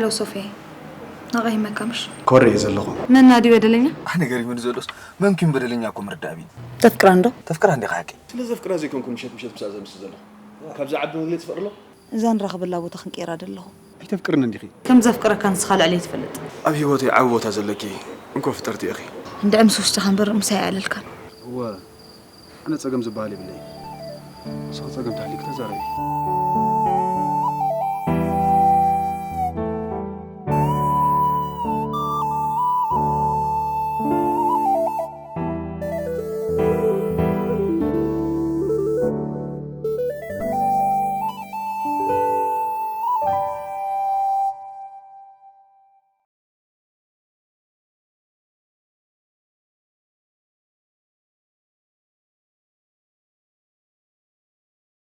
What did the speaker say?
ሎ ሶፊያ፣ ናቐ ይመካ ምሽ? ኮረ እየ ዘለኹ። መና ድዩ በደለኛ? ኣነ ገሪሙኒ ዘሎስ መንኪን በደለኛ እኮ ምርዳእ ቢኒ። ተፍቅራ እንዶ? ተፍቅራ እንዲኻ ሓቂ ስለ ዘፍቅራ ዘይኮንኩ ምሸት ምሸት ብሳዕ ዘምስ ዘለኹ ካብዛ ዓቢ መግለፂ ፍቅሪ ኣሎ። እዛ ንራኸበላ ቦታ ክንቀይራ ደለኹ። ኣይተፍቅርን እንዲኺ። ከም ዘፍቅረካ ንስኻ ልዕለይ ትፈልጥ። ኣብ ህይወተይ ዓቢ ቦታ ዘለኪ እንኮ ፍጥርቲ ኢኺ። እንድዒ ምስ ውሽጥኻ እምበር ምሳይ ኣየዕለልካን። እወ ኣነ ጸገም ዝበሃል የብለይ። ንስኺ ጸገም ተሃልዩኪ ተዛረቢ።